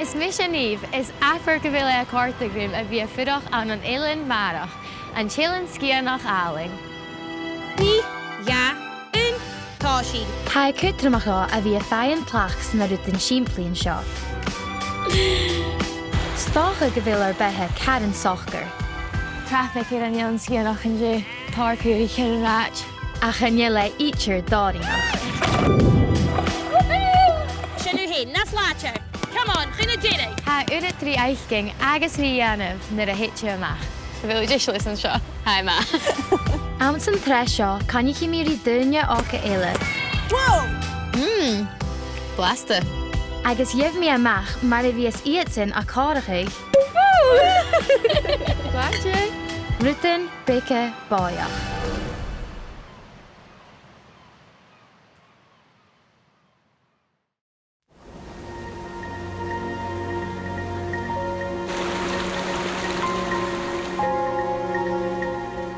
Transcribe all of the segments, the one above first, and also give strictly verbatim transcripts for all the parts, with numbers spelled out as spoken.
Is mise Niamh, is abair gu bheil e a' còrdadh rium a bhith a' fuireach ann an Eilean Màireach, an t-Eilean Sgitheanach àlainn. Trì, dhà, aon, tòisich. Tha e cudromach dhomh a bhith a' faighinn tlachd sna rudan sìmplidh an seo. 'S dòcha gu bheil ur beatha caran socair. Traffic air an Eilean Sgitheanach an-dè, tòrr caoraich air an rathad. Ach chan eil e idir dòrainneach. Sin thu fhèin, nas làidire. Come on, chun na deireadh. Tha uiread ri fhaicinn agus ri dhèanamh nuair a thèid thu a-mach. A bheil thu deiseil airson seo? Tha e math. Anns an t-sreath seo, coinnichidh mi ri daoine òga eile. Whoa! Mm. Blasta. Agus gheibh mi a-mach mar a bhios iadsan a' comharrachadh. Blasta. Rudan beaga bòidheach.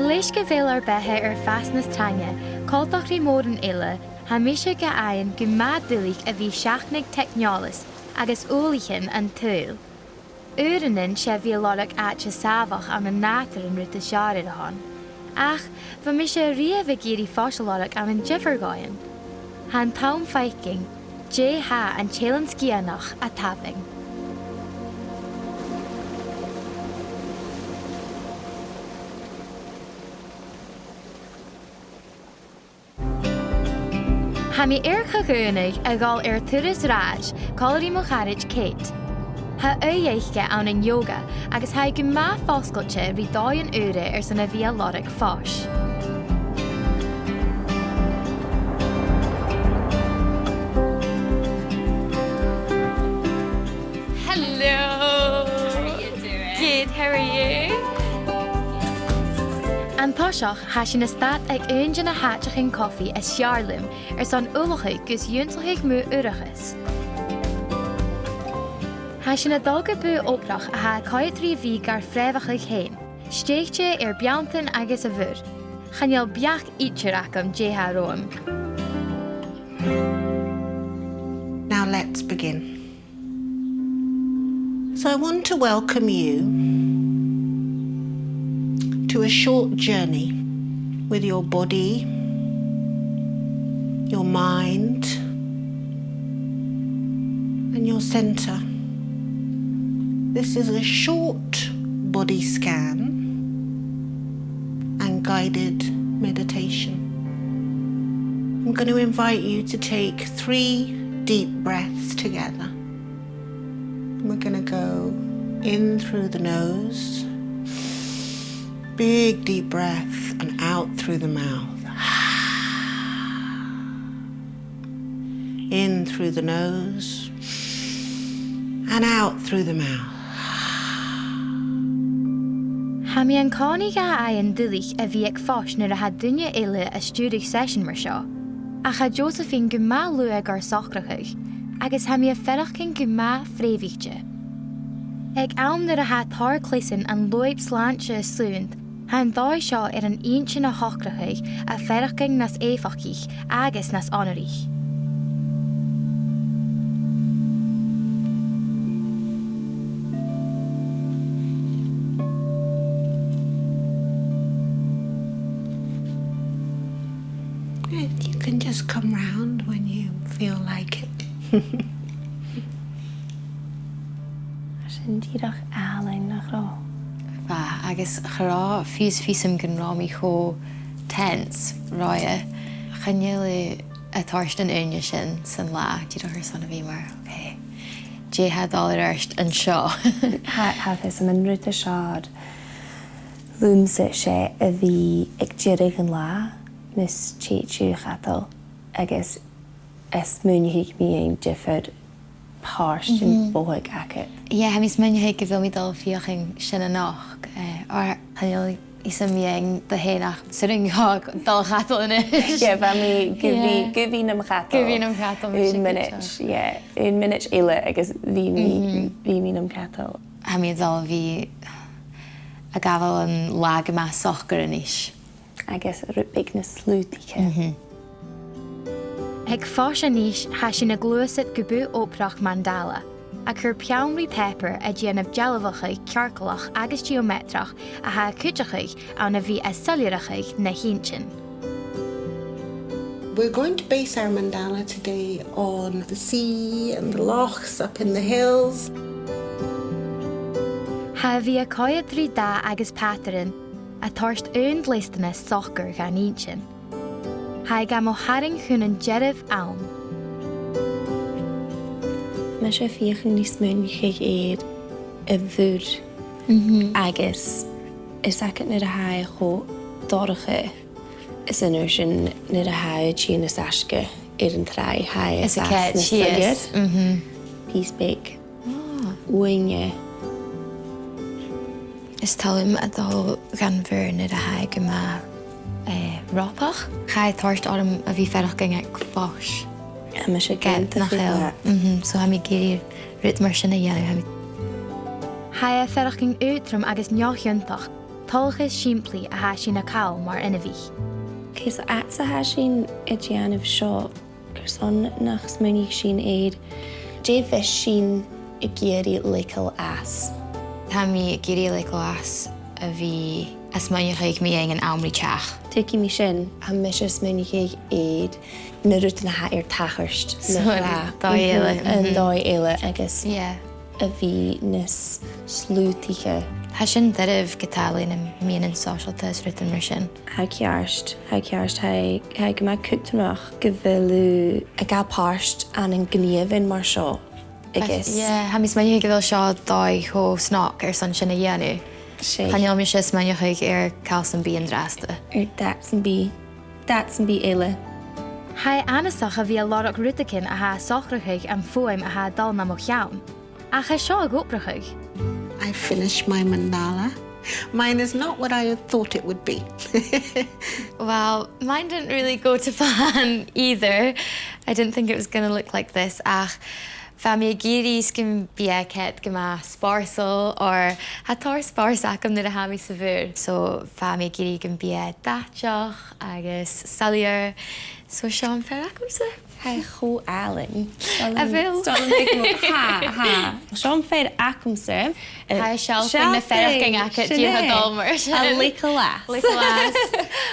Leis gu bheil ar beatha air fàs nas trainge, coltach ri mòran eile, tha mise ga fhaighinn gu math duilich a bhith a' seachnadh teicneòlas agus ùmhlachdan an t-saoghail. Uaireannan 's e a bhith a' lorg àite sàmhach ann an nàdar an rud as fheàrr air a shon. Ach bha mise a-riamh ag iarraidh fois a lorg ann an diofar dhòighean. Tha an t-àm faicinn dè tha an t-Eilean Sgitheanach a' tabhann. Tha mi air co-dhùnadh a dhol air turas rathad còmhla ri mo charaid Kate. Tha ùidh aice ann an yoga agus tha i gu math fosgailte ri dòighean ùra airson a bhith a' lorg fois. Hello! How are you doing? Good, how are you? An toiseach, tha sinn a' stad aig aon de na h-àiteachan cofaidh as fheàrr leam airson ullachadh gus ionnsachadh mu urachas. Tha sinn a' dol gu bùth-obrach a tha a' coimhead ri bhith gar freumhachadh fhèin, stèidhichte air beanntan agus a' mhuir. Chan eil beachd idir agam dè tha romham. Now let's begin. So I want to welcome you to a short journey with your body, your mind, and your center. This is a short body scan and guided meditation. I'm going to invite you to take three deep breaths together. We're going to go in through the nose, big deep breath, and out through the mouth. In through the nose and out through the mouth. Tha mi an-còmhnaidh ga fhaighinn duilich a bhith aig fois nuair a tha duine eile a' stiùireadh seisean mar seo, ach tha Josephine gu math luath gar socrachadh, agus tha mi a' faireachdainn gu math freumhaichte. Aig àm nuair a tha tòrr chleasan an lùib slàinte a' sunnd, tha an dòigh seo air an inntinn a shocrachadh a' faireachdainn nas èifeachdaiche agus nas onaraiche. Good. You can just come round when you feel like it. Tha sin dìreach àlainn, nach robh? Bha, agus cha robh fios fios agam gun robh mi cho tense roimhe. Chan eil e a' toirt an ùine sin san latha, dìreach airson a bhith mar, okay, dè tha dol air adhart an seo? Tha, tha fios agam an rud as fheàrr leamsa 's e a bhith aig deireadh an latha, mus tèid thu a chadal, agus a' smaoineachadh mu dheidhinn diofar pàirtean bodhaig agad. Yeah, tha mi a' smaoineachadh gu bheil mi dol a dh'fheuchainn sin a-nochd, eh, oir chan eil fhios agam mu dheidhinn do fhèin ach 's urrainn dhomh dol a chadal a-nis. Yeah, bha mi gu bhith, gu bhith nam chadal. Gu bhith nam chadal, aon mhionaid, yeah, aon mhionaid eile agus bidh mi, bidh mi nam chadal. Tha mi a' dol a bhith a' gabhail an latha gu math socair a-nis. Agus rud beag nas slaodaiche. Aig fois a-nis, tha sinn a' gluasad gu bùth-obrach Mandala. a' cur peann ri pàipear a' dèanamh dealbhachadh cearcallach agus geometrach a tha a' cuideachadh ann a bhith a' soilleireachadh na h-inntinn. We're going to base our mandala today on the sea and the lochs up in the hills. Tha a bhith a' coimhead ri dath agus pàtran a' toirt aon dleastanas socair dhan inntinn. Tha e gam tharraing chun an dearbh àm. Mise a' feuchainn ri smaoineachadh air a' mhuir. Mhm. Agus is agad nuair a tha e cho dorcha, is an uair sin nuair a tha e a' tighinn nas fhaisge air an tràigh, tha e a' fàs nas soilleir. Mhm. Pìos beag. Ah. Uaine. Is toil leam a dhol dhan mhuir nuair a tha e gu math, eh, ropach. Tha e a' toirt orm a bhith a' faireachdainn aig fois. Tha mise ag aontachadh riut. Mhm, so tha mi ag iarraidh rud mar sin a dhèanamh, tha mi. Tha e a' faireachdainn aotrom agus neo-chiontach, toileachas sìmplidh a tha sinn a' call mar inbhich. Cò às a tha sinn a' dèanamh seo? Carson nach smaoinich sinn air dè bhios sinn ag iarraidh leigeil às? Tha mi ag iarraidh leigeil às a bhith a' smaoineachadh mu dheidhinn an àm ri teachd. Tuigidh mi sin, tha mise a' smaoineachadh air na rudan a tha air tachairt. So, an dòigh eile. Mhm, an dòigh eile agus, yeah, a bhith nas slaodaiche. Tha sin doirbh ge-tà le na meadhanan sòisealta is rudan mar sin. Tha ceart, tha ceart, tha, tha e gu math cudromach gu bheil thu a' gabhail pàirt ann an gnìomhan mar seo. Agus, yeah, tha mi a' smaoineachadh gu bheil seo dòigh cho snog airson sin a dhèanamh. 'S e. Chan eil mise a' smaoineachadh air càil sam bith an-dràsta. Air dad sam bith, dad sam bith eile. Tha e annasach a bhith a' lorg rudeigin a tha a' socrachadh am fuaim a tha a' dol nam cheann. Ach tha seo ag obrachadh. I finished my mandala. Mine is not what I thought it would be. Well, mine didn't really go to plan either. I didn't think it was gonna look like this, ach bha mi ag iarraidh gum bi e ceart gu math spòrsail, oir tha tòrr spòrs agam nuair a tha mi sa mhuir. So bha mi ag iarraidh gum bi e dathach agus soilleir. So seo am fear agamsa. Tha e cho àlainn. A bheil? Stoidhle, stoidhle, tha, tha. Seo am fear agamsa. Tha e a' sealltainn na faireachdainnean agad, sin e, dìreach a' dol mar sin. A' leigeil às. Leigeil às.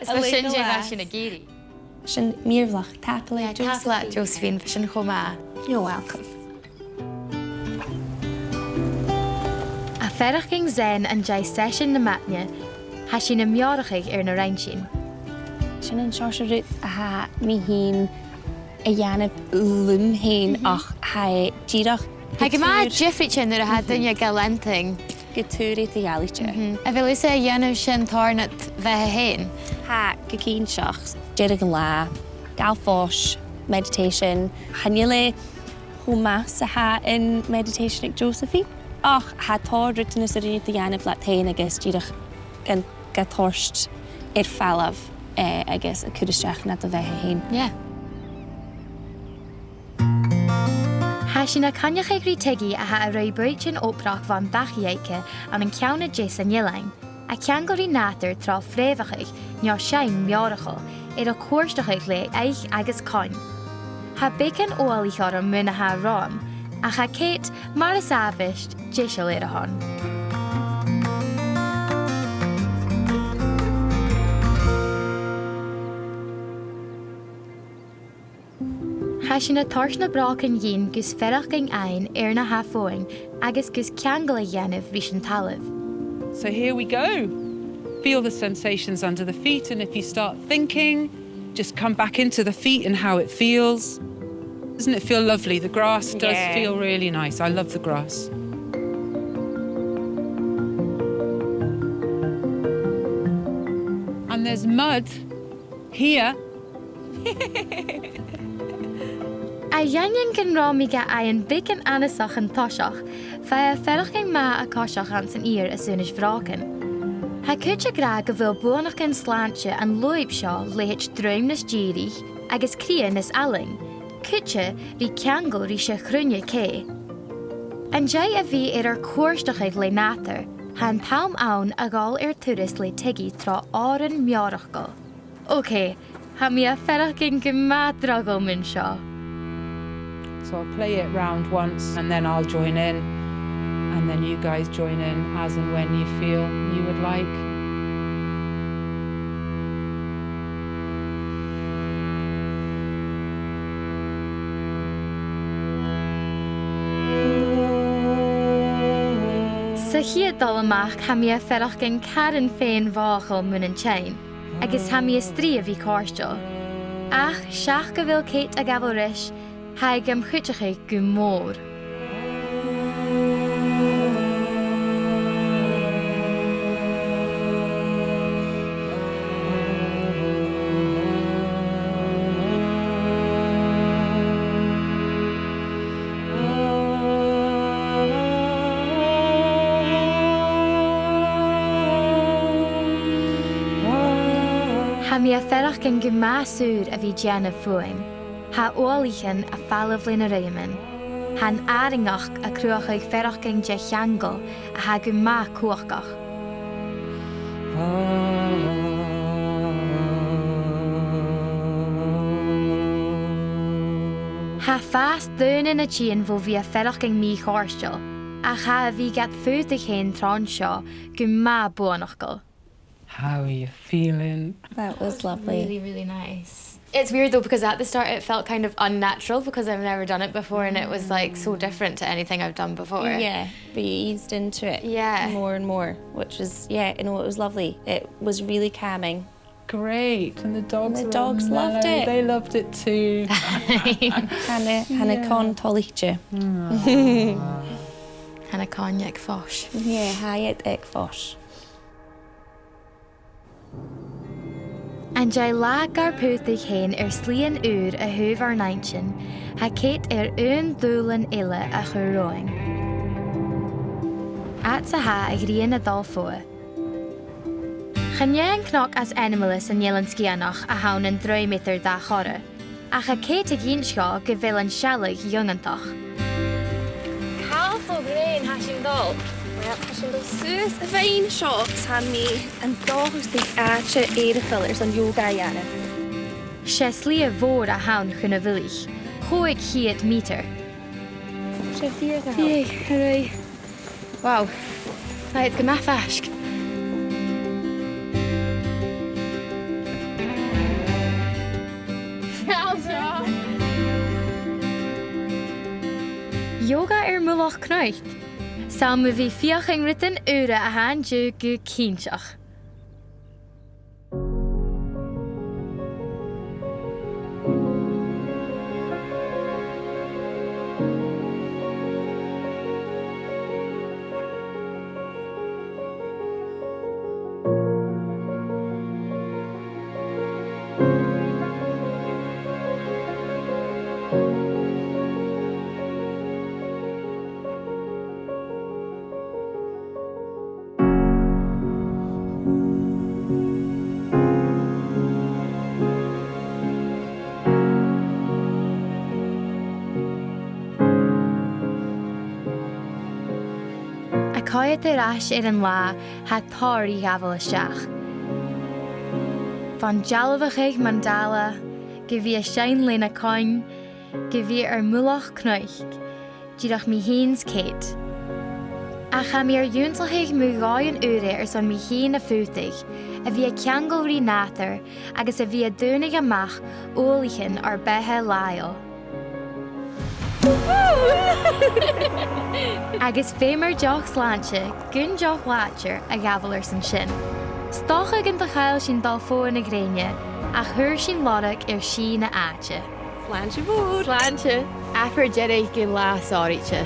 Is bha sin dè bha sinn ag iarraidh. Sin mìorbhaileach. Tapadh leat, Josephine. Yeah, tapadh leat, Josephine. Bha sin cho math. You're welcome. A' faireachdainn zen an dèidh seisean na maidne, tha sinn a' meòrachadh air na rinn sinn. Sin an seòrsa rud a tha mi fhìn a' dèanamh leam fhìn, ach tha e dìreach gu tur, tha e gu math diofraichte nuair a tha duine ga leantainn gu tur eadar-dhealaichte. Mhm. A bheil thusa a' dèanamh sin tòrr nad bheatha fhèin? Tha, gu cinnteach. Deireadh an latha, gabhail fois, meditation. Chan eil e cho math 's a tha an meditation aig Josephine, ach tha tòrr rudan as urrainn dhut a dhèanamh leat fhèin agus dìreach gan, ga toirt air falbh, eh, agus a' cur a-steach nad bheatha fhèin. Yeah. Tha sinn a' coinneachadh ri Tiggy a tha a' ruith bùithtean obrach bhon dachaigh aice ann an ceann a deas an eilein, a' ceangal ri nàdar tro phrèamhachadh neo-sheinn mheòrachail air a cuairteachadh le eich agus coin. Tha beagan uallach orm mun a tha romham, ach tha Kate, mar as àbhaist, deiseil air a shon. Tha sinn a' toirt na brògan dhinn gus faireachdainn fhaighinn air na tha fòghainn agus gus ceangal a dhèanamh ris an talamh. So here we go. Feel the sensations under the feet, and if you start thinking, just come back into the feet and how it feels. Doesn't it feel lovely? The grass does feel really nice. Yeah. I love the grass. And there's mud here. A dh'aindeoin gun robh mi ga fhaighinn beagan annasach an toiseach, bha e a' faireachdainn math a' coiseachd anns an fheur às aonais bhrògan. Tha cuid ag ràdh gu bheil buannachdan slàinte an lùib seo leithid druim nas dìrich agus cridhe nas fhallain, cuide ri ceangal ris a' chruinne-cè. An dèidh a bhith air ar cuairteachadh le nàdar, tha an t-àm ann a dhol air turas le Tiggy tro òran meòrachail. Ok, tha mi a' faireachdainn gu math drogall mun seo. So I'll play it round once and then I'll join in, and then you guys join in as and when you feel you would like. 'S a' chiad dol a-mach, tha mi a' faireachdainn caran fèin-mhothachail mun an t-seinn, agus tha mi a' strì a bhith cofhurtail. Ach seach gu bheil Kate a' gabhail ris, tha i gam chuideachadh gu mòr. Tha mi a' faireachdainn gu math saor a bhith a' dèanamh fuaim. Tha uallaichean a' falbh leis na ruitheaman. Tha an àrainneachd a' cruthachadh faireachdainn de cheangal a tha gu math cumhachdach. Tha fàs daonnan a' tighinn bho bhith a' faireachdainn mì-chofhurtail, ach tha a bhith gad phutan fhèin tron seo gu math buannachdail. How are you feeling? That was lovely. Really, really nice. It's weird though, because at the start it felt kind of unnatural because I've never done it before and it was, like, so different to anything I've done before. Yeah, but you eased into it, yeah, more and more, which was, yeah, you know, it was lovely. It was really calming. Great, and the dogs, and the dogs loved it. They loved it too. Tha na, tha na caoin toilichte. Aw. Tha na caoin aig fois. Yeah, tha iad aig fois. An dèidh latha gar putadh fhèin air slighean ùr a thaobh ar n-inntinn, tha Kate air aon dùbhlan eile a chur romhainn. Fhad 's a tha a' ghrian a' dol fodha. Chan e an cnoc as ainmeile san Eilean Sgitheanach a th' ann an droim eadar dà chorra, ach tha Kate ag innse dhomh gu bheil an sealladh iongantach. Càit fon ghrèin tha sinn a' dol? Well, tha sinn a' dol suas a' bheinn seo, 's tha mi an dòchas gu bheil àite eireachdail airson yoga a dhèanamh. 'S e slighe mhòr a th' ann chun a' mhullaich, còig ceud meatair. 'S e fìor dhà. Fìor, hooray. Wow. Tha iad gu math faisg. Yoga air mullach cnuic. 'S ann mu bhith a' feuchainn rudan ùra a tha an-diugh gu cinnteach. A' coimhead air ais air an latha, tha tòrr ri ghabhail a-steach. Bhon dealbhachadh mandala, gu bhith a' seinn leis na caoin, gu bhith air mullach cnuic, dìreach mi fhìn 's Kate. Ach tha mi air ionnsachadh mu dhòighean ùra airson mi fhìn a phutadh, a bhith a' ceangal ri nàdar agus a bhith a' dùnadh a-mach uallaichean ar beatha làitheil. Agus feumar deoch slàinte gun deoch làidir a ghabhail airson sin. 'S dòcha gun do chaill sinn dol fodha na grèine, ach fhuair sinn lorg air sìth na àite. Slàinte mhòr. Slàinte. Abair deireadh gun latha sònraichte.